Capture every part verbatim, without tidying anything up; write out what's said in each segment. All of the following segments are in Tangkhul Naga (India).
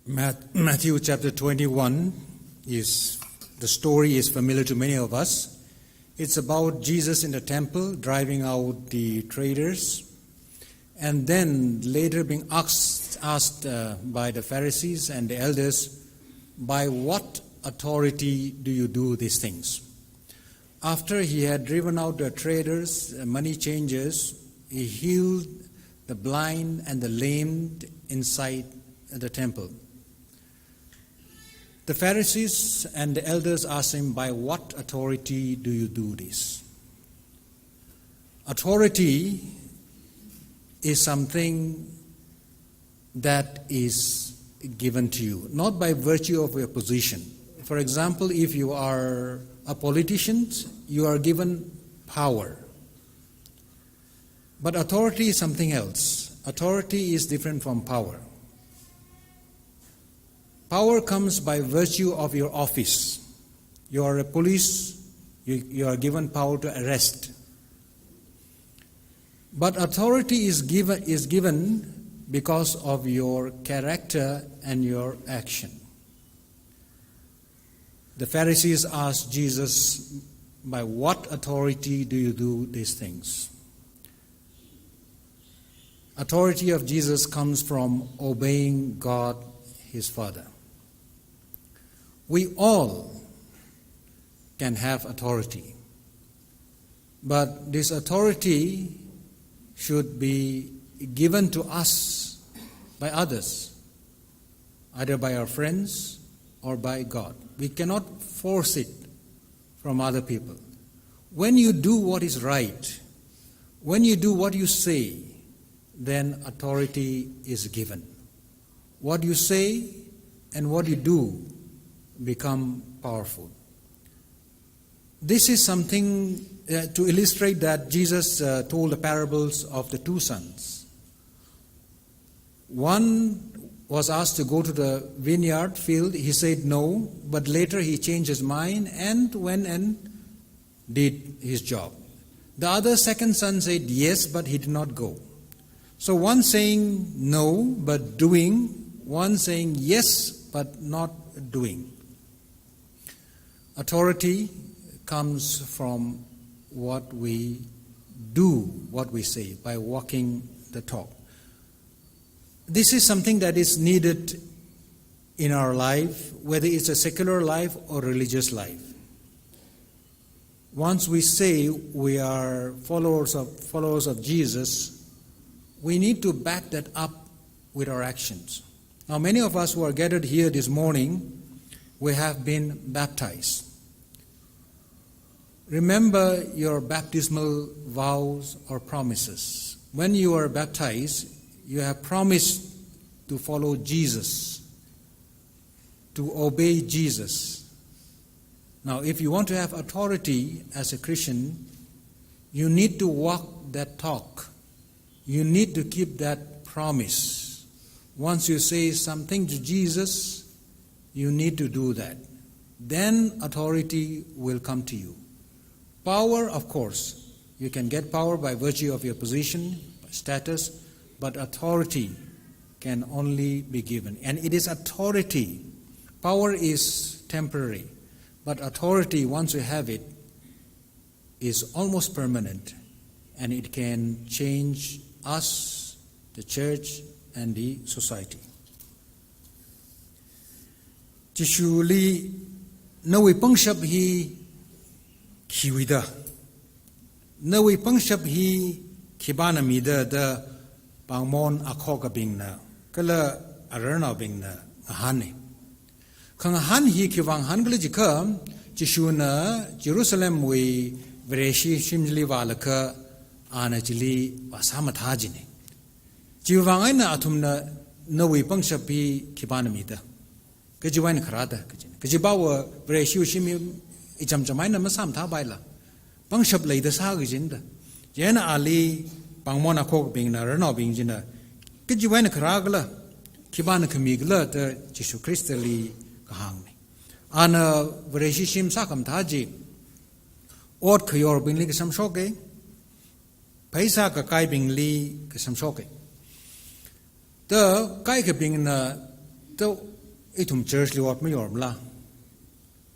Math-, Matthew chapter twenty-one is, the story is familiar to many of us. It's about Jesus in the temple driving out the traders, and then later being asked, asked, uh, by the Pharisees and the elders, "By what authority do you do these things?" After he had driven out the traders, uh, money changers, he healed the blind and the lame inside the temple. The Pharisees and the elders asked him, "By what authority do you do this?" Authority is something that is given to you, not by virtue of your position. For example, if you are a politician, you are given power. But authority is something else. Authority is different from power. Power comes by virtue of your office. You are a police, you, you are given power to arrest. But authority is given, is given because of your character and your action. The Pharisees asked Jesus, "By what authority do you do these things?" Authority of Jesus comes from obeying God his Father. We all can have authority, but this authority should be given to us by others, either by our friends or by God. We cannot force it from other people. When you do what is right, when you do what you say, then authority is given. What you say and what you do become powerful. This is something, uh, to illustrate that Jesus, uh, told the parables of the two sons. One was asked to go to the vineyard field. He said no, but later he changed his mind and went and did his job. The other second son said yes, but he did not go. So one saying no, but doing, one saying yes, but not doing. Authority comes from what we do, what we say, by walking the talk. This is something that is needed in our life, whether it's a secular life or religious life. Once we say we are followers of, followers of Jesus, we need to back that up with our actions. Now, many of us who are gathered here this morning, we have been baptized. Remember your baptismal vows or promises. When you are baptized, you have promised to follow Jesus, to obey Jesus. Now, if you want to have authority as a Christian, you need to walk that talk. You need to keep that promise. Once you say something to Jesus, you need to do that. Then authority will come to you. Power, of course, you can get power by virtue of your position, status, but authority can only be given. And it is authority. Power is temporary, but authority, once you have it, is almost permanent, and it can change us, the church, and the society. Jishuli, "Nawui pangshap hi khiwuida, nawui pangshap hi khipāna mida?" da pāngmon akhokabingna kala ararnaobingna ngahāna. Khangahān hi khiwui vang hānkhala jiakha, Jishuna Jerusalemwui Vareshi shimli vālaga ana chili vāsā mathā jina. Chiwui vang eina athumna, "Nawui pangshap hi khipāna mida, kachiwui eina kharāda?" kajina. Kajiva Vareshi shim hi ichamcham eina masāmathāpaila, pangshap leida sā kajina da. Chieina ali pāngmon akhokabingna, ararnaobing china, "Kachiwui eina kharākhala, khipāna khamikhala?" da Jishu Khristali kahāngna. Ana Vareshi shim sākhamathā chi, ot khayorbingli kashamshoka, pheisā kakaibingli kashamshoka. Da kaikhabingna, da ithum church li ot mayormala,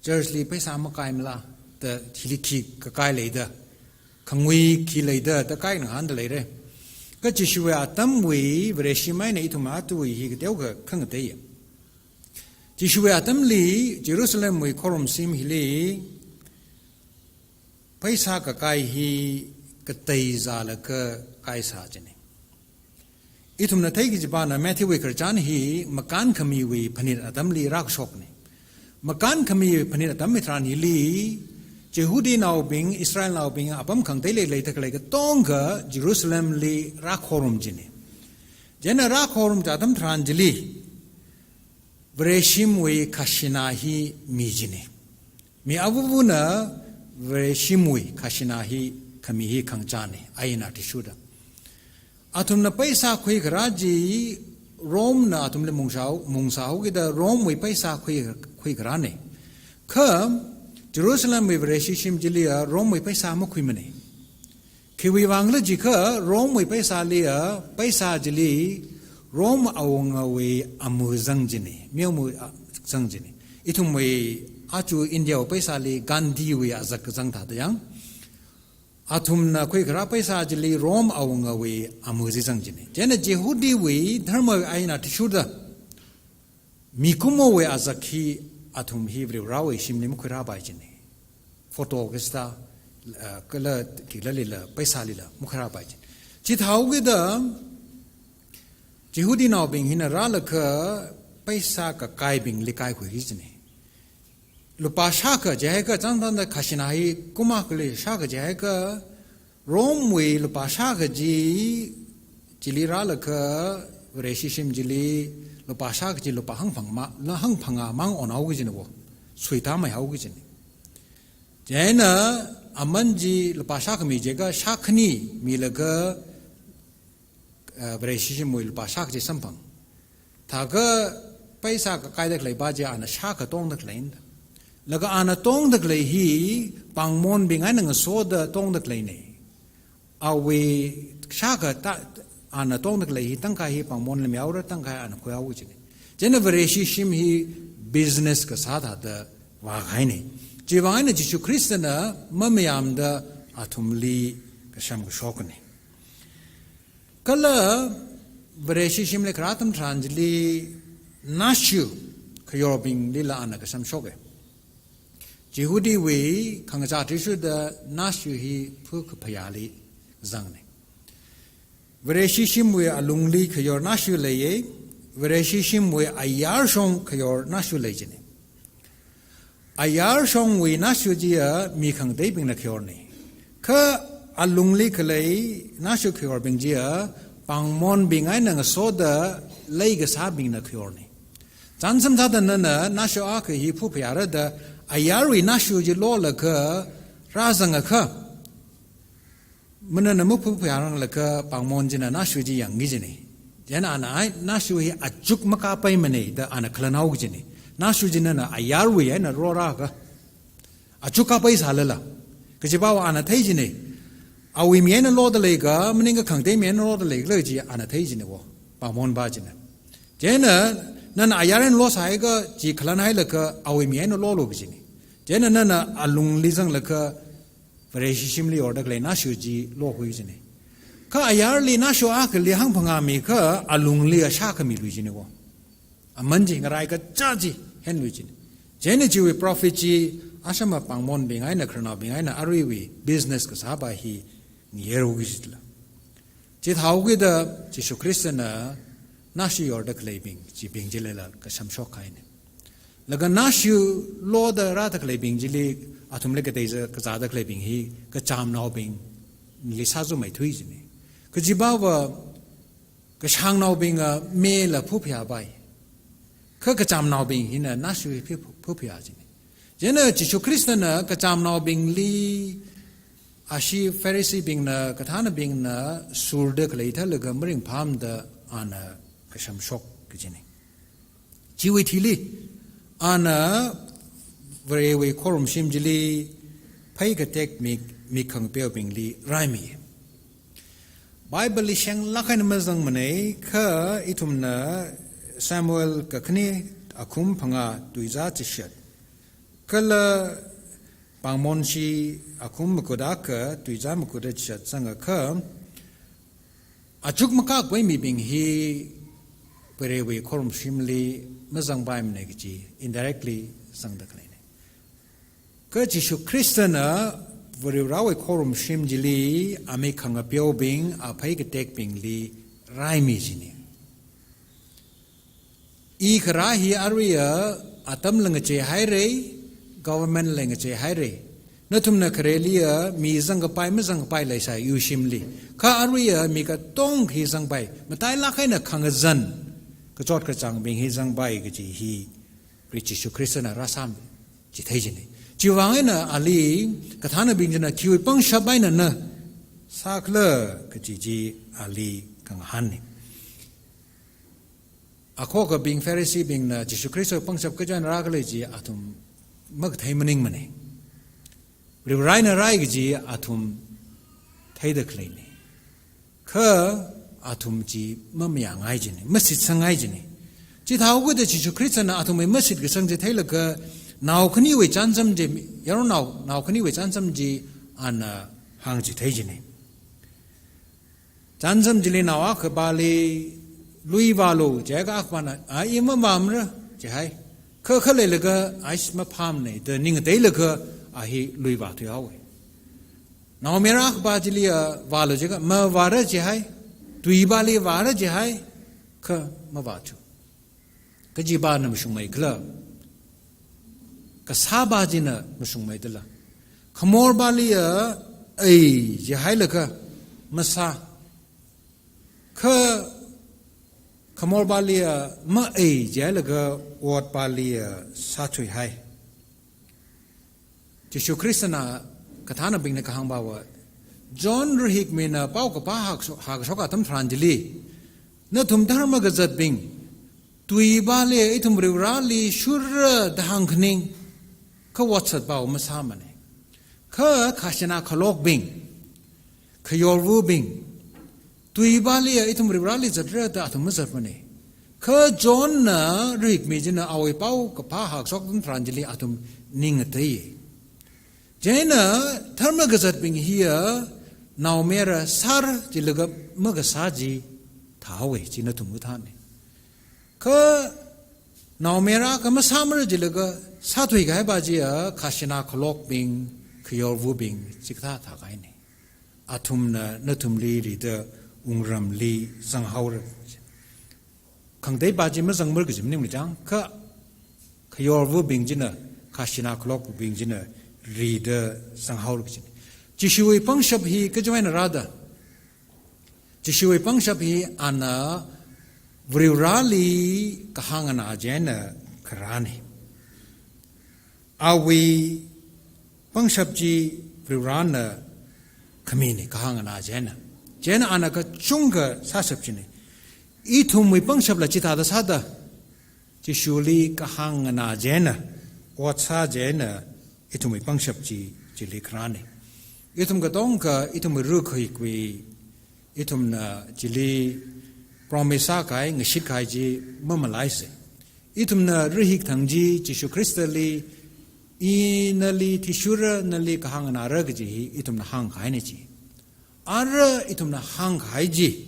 church li paisa makaimala, da hili khi kakai leida, khangui khi leida, da kaikhana hāngda leira. Kha Jishuwui atamwui Vareshi eina ithum atuwui hi kateokha khangateiya. Jishuwui atamli Jerusalemwui khorumshim hili paisa kakai hi kateizālaga kaisā jina. Ithumna theiki kajipana Matthewwui khararchan hi makankhamiwui phanit atamli rākashokna. Makankhamiwui phanit atam hitharan hili, Jihudinaobing, Israelnaobing apam khangatei leilei takhalei katonga Jerusalemli rākhorum jina. Chieina rākhorum atam tharan chili, Vareshimwui khajana hi mi jina. Mi avuvuna Vareshimwui khajana hi khami hi khangachāna, ain athishurda. Athumna paisa khuikharā chi Rome na athumli mungsāhao, mungsāhaokida Romewui paisa khui, khuikharāna. Kha Jerusalemwui Vareshishim chiliya Romewui paisa makhuimana. Khiwui vangla jiakha Romewui paisaliya, paisa chili Rome awungawui amu zang jina, meoma a, zang jina. Ithumwui aja Indiawui paisali Gandhiwui azak kazang thāda yang. Athumna khuikharā paisa chili Rome awungawui amu chi zang jina. Chieina Jihudiwui dharma ain athishurda mikumowui azak hi athum hi Varivarāwui shimli makhuirāpai jina. Photo kasā, eh, kala khilalila, paisalila makhuirāpai jina. Chithāhaokida Jihudinaobing hina rālaga paisa kakaibingli kaikhuiki jina. Lupā shākha jiakha chāngtanda khajana hi kum akhali shākha jiakha Romewui lupā shākha chi, chili rālaga Vareshishim chili lupā shākha chi lupā hangphang ma, la hangphangā mang onhaoki jina wo. Suitāmeihaoki jina. Chieina aman chi lupā shākha mi jiakha shākhani milaga, eh, Vareshishimwui lupā shākha chi samphang. Thākha paisa kakaida khalei pa chi ana shākha tongda khaleina. Laga ana tongda khalei hi pāngmonbing eina ngasoda tongda khaleina. Awui shākha ta, ana tongda khalei hi tangkhai hi pāngmonli mihaora, tangkhai ana khuihaoki jina. Chieina Vareshishim hi business kasā thāda vākahaina. Chiwui vang eina Jishu Khristana mamayāmada athumli kasham kashokna. Kala Vareshishimli kharā atam tharan chili nashu khayorbinglila ana kashamshoka. Jihudiwui khangachā athishurda nashu hi phu kaphayāli zangna. Vareshishimwui alungli khayor nashu leiya, Vareshishimwui ayarshong khayor nashu lei jina. Ayarshongwui nashu chiya mi khangateibingna khayorna. Kha alungli khalei nashu khayorbing chiya pāngmonbing eina ngasoda leikasābingna khayorna. Chānsam sāda nana nashu akha hi phu phayāra da ayarwui nashu chi lolaga rāzangakha, manana maphu phayāranglaga pāngmon china nashu chi yangki jina. Chieina ana ai nashu hi achuk makāpaimana da ana khalanhaoki jina. Nashu chi nana ayarwui eina lorākha achuk kāpaisālala, kajipava ana thei jina. Awui mi eina loda leikha, maningakha khangatei mi eina loda leikhala chi ana thei jina wo, pāngmonpa china. Chieina nana ayar eina losāakha chi khalanhailaga awui mi eina lolo kajina. Chieina nana alungli zanglaga Vareshishimli yorda khalei nashu chi lokhui jina. Kha ayarli nashu akhali hangphangā mikha alungli shākha milui jina wo. Aman chi ngarai kachā chi henlui jina. Chieina chiwui profit chi ashama pāngmonbing eina khararnaobing eina aruiwui business kasāpa hi ngayerhaoki jila. Chithāhaokida Jishu Khristana nashu yorda khaleibing, chibing chilila kashamshok kahaina. Laga nashu loda rāda khaleibing chili athumli kateiza kazāda khaleibing hi kachamnaobingli sāzumei thuijina. Kajipava kashāngnaobinga mela phuphayāpai. Kha kachamnaobing hina nashu hi phu-, phuphayā jina. Chieina Jishu Khristana kachamnaobingli ashi Phariseebingna, kathānabingna surda khalei thālaga maringphāmada ana kashamshok kajina. Chiwui thili, ana Varewui khorumshim chili phei katek mik, mik khangapeobingli raimi. Bible li shenglāk eina mazangmana, kha ithumna Samuel kakhane akhum phangā tuizā chishat, kala pāngmonshi akhum makut akha tuizā makut chishat zangakha, achuk makakpai mibing hi Varewui khorumshimli mazangpaimana kaji indirectly zangda khaleina. Kha Jishu Khristana Varivarawui khorumshim chili amik khangapeobing, aphei katekbingli raimi jina. I kharā hi aruiya atamla ngacheihaira, governmentla ngacheihaira. Nathumna khareliya mi zangkapai mazangkapai leisai yushimli. Kha aruiya mi katonga hi zangpai, matailāk eina khangazan, kachot kachāngbing hi zangpai kaji hi Jishu Khristana rāsam chithei jina. Chiwuivang eina ali kathānabing china khiwui pangshap einana sākhala kaji chi ali khangahānna. Akhokabing Phariseebingna Jishu Khristawui pangshap kajan rākhala chi athum makathei maningmana. Varivarana rai kaji athum theida khaleina. Kha athum chi mamayāngai jina, masitsangai jina. Chithāhaokida Jishu Khristana athumwui masitkasang chi theilaga nao khaniwui chānjam chi, yaronao, nao khaniwui chānjam chi ana hāngchithei jina. Chānjam chili nao akhapāli, "Lui vālu," jiakha akhapāna, "A, i mavāmara," jihai. Kha khaleilaga, "Ais, maphāmana," da ning ngateilaga a hi lui vāthuihaowa. Naomayara akhapā chili, "A, vālu," jiakha, "Mavāra," jihai. Tuipāli, "Vāra," jihai. Kha mavāthu. Kachipāna mashungmeikhala? Kasāpā china mashungmeidala? Khamorpāli a, "Ei," jihailaga masā. Kha khamorpāli a, "Ma-ei," jihailaga otpāli a sāthuihai. Jishu Khristana kathānabingli kahāngpava, John rahikmina paokaphā hākshok, hākashok atam tharan chili, nathum dharma kazatbing, tuipāli ithum Varivarali shurra da hāngkhaning, kha otsatpava masāmana. Kha khajana khalokbing, khayorvubing, tuipāli ithum Varivarali zatra da athum mazatmana. Kha Johnna rahikmi china awui paokaphā hākshok atam tharan chili athum ning ngateiya. Chieina dharma kazatbing hiya naomayara sāra jilaga makasā chi thāhaowa, chi nathum kathāna. Kha naomayara akha masāmara jilaga sāthuikahaipā chiya khajana khalokbing, khayorvubing chikathā thākahaina. Athumna nathumli rida wungramli zanghaora. Khangateipā chi mazangmara kaji maningmana chang, kha khayorvubing china, khajana khalokbing china rida zanghaora kajina. Jishuwui pangshap hi kachiwui eina rāda? Jishuwui pangshap hi ana Varivarali kahāng nganā chieina kharāna. Awui pangshap chi Varivarana khamina, kahāng nganā chieina. Chieina ana kachungkha sāshap china. Ithumwui pangshapla chithāda sāda? Jishuli kahāng nganā chieina, ot sā chieina, ithumwui pangshap chi chili kharāna. Ithum katonga ithumwui rukhaikwui, ithumna chili promise sākahai, ngashitkahai chi mamalaisa. Ithumna rahik thang chi Jishu Khristali, "I nali athishurra, nali kahāng nganāra," kaji hi ithumna hāngkahaina chi. Ara ithumna hāngkahai chi,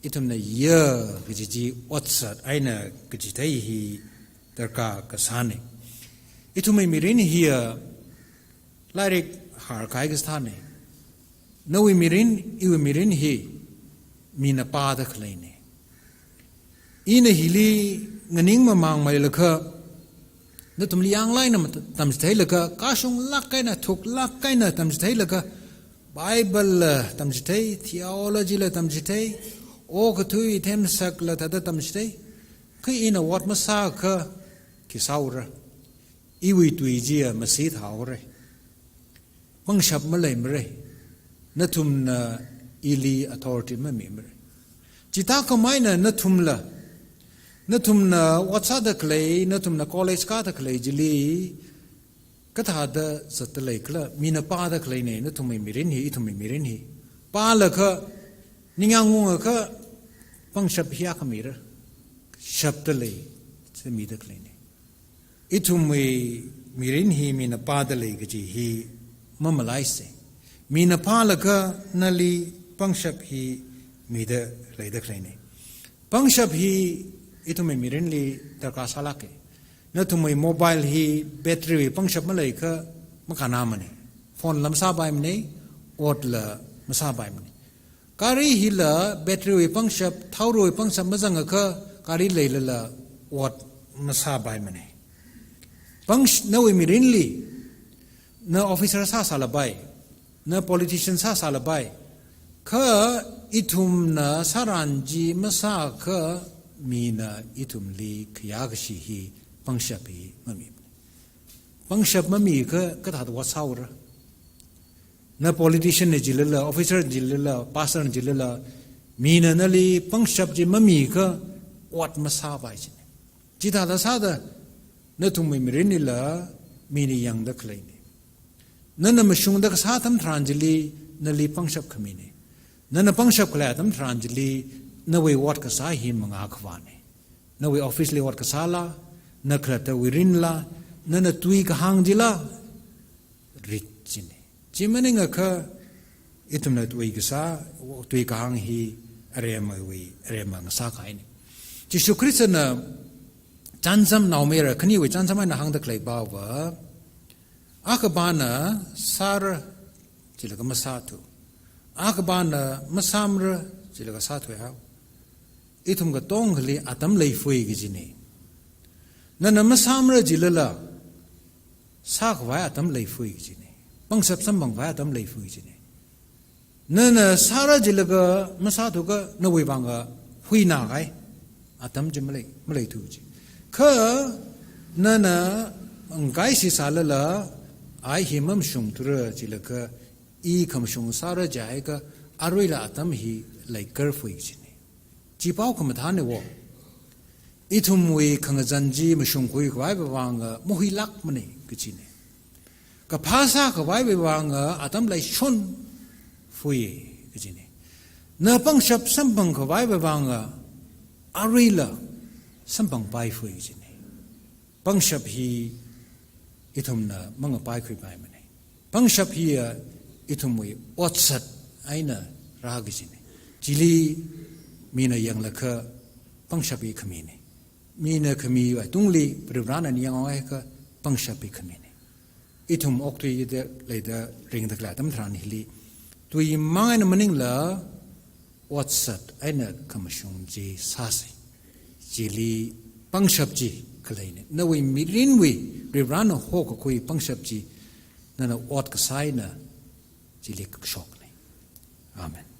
ithumna ya kaji chi otsat eina kachithei hi darkar kasāna. Ithumwui mirin hiya lairik hārkahai kathāna. Nawui mirin, iwui mirin hi mina pāda khaleina. Ina hili nganingmamāngmeilakha, nathumli yanglāk eina mat-, tamchitheilaga, kashunglāk eina, thuklāk eina tamchitheilaga, Biblela tamchithei, theologyla tamchithei, okathui themsakla thāda tamchithei, kha ina ot masākha khi sāura? Iwui tui chiya masi thāhaora. Pangshap maleimara. Nathumna ili authority mamimara. Chithākhameina nathumla, nathumna ot sāda khalei, nathumna college kāda khalei chili kathāda zatda leikhala? Mina pāda khaleina nathumwui mirin hi, ithumwui mirin hi. Pālakha, ningyāng ungakha, pangshap hiyākha mira. Shapda lei, sāmida khaleina. Ithumwui mirin hi mina pāda lei kaji hi mamalaisa. Mina pālaga nali pangshap hi mida leida khaleina. Pangshap hi ithumwui mirinli darkar sālāka. Nathumwui mobile hi battery wui pangshap maleikha makannāmana. Phone la masāpaimana, otla masāpaimana. Gari hila battery wui pangshap, thaorui pangshap mazangakha gari leilala ot masāpaimana. Pangsh-, nawui mirinli, na officer sāsālapai, na politician sāsālapai, kha ithumna sāran chi masākha mina ithumli khayākashi hi pangshap hi mami. Pangshap mamikha kathāda ot sāura? Na politician na jilala, officer jilala, pastor jilala, mina nali pangshap chi mamikha ot masāpai china. Chithāda sāda nathumwui mirinlila mina yangda khaleina. Nana mashungda kasā atam tharan chili nali pangshap khamina. Nana pangshap khalei atam tharan chili nawui ot kasā hi mangā khavāna. Nawui office li ot kasāla, na khalattawui mirinla, nana tui kahāng chila, rit china. Chi maningakha ithumna tui kasā, tui kahāng hi aremawui, arema ngasākahaina. Jishu Khristana chānjam Naomayara khaniwui chānjam eina hāngda khalei pava, akhapana sāra, chilaga masāthu. Akhapana masāmara, chilaga sāthuihao. Ithum katongali atam leifui kajina. Nana masāmara jilala, sākhavai atam leifui kajina. Pangshap samphangkhavai atam leifui kajina. Nana sāra jilaga masāthuakha nawui vang huinā kahai atam chi malei, maleithu ji. Kha nana ngakaisi sālala, ai hi mamashungthura jilaga, i khamashung sāra jihaiakha aruila atam hi leikar fui kajina. Chi pao khamathāna wo. Ithumwui khangazan chi mashungkhui khavai vang mahuilākmana kajina. Kaphā sākhavai vang atam leishon fui kajina. Na pangshap samphang khavai vang aruila samphangpai fui kajina. Pangshap hi ithumna mangapaikhuipaimana. Pangshap hiya ithumwui otsak eina rā kajina. Chili mina yanglakha pangshap hi khamina. Mina khamiwui tungli Varivarana ningyāng haiakha pangshap hi khamina. Ithum okthuida leida ringda khalei atam tharan hili, tui mang eina maningla, otsak eina khamashung chi sāsa. Chili pangshap chi khaleina. Nawui mirinwui Varivarana hokakhui pangshap chi nana ot kasā eina chili kashokna. Amen.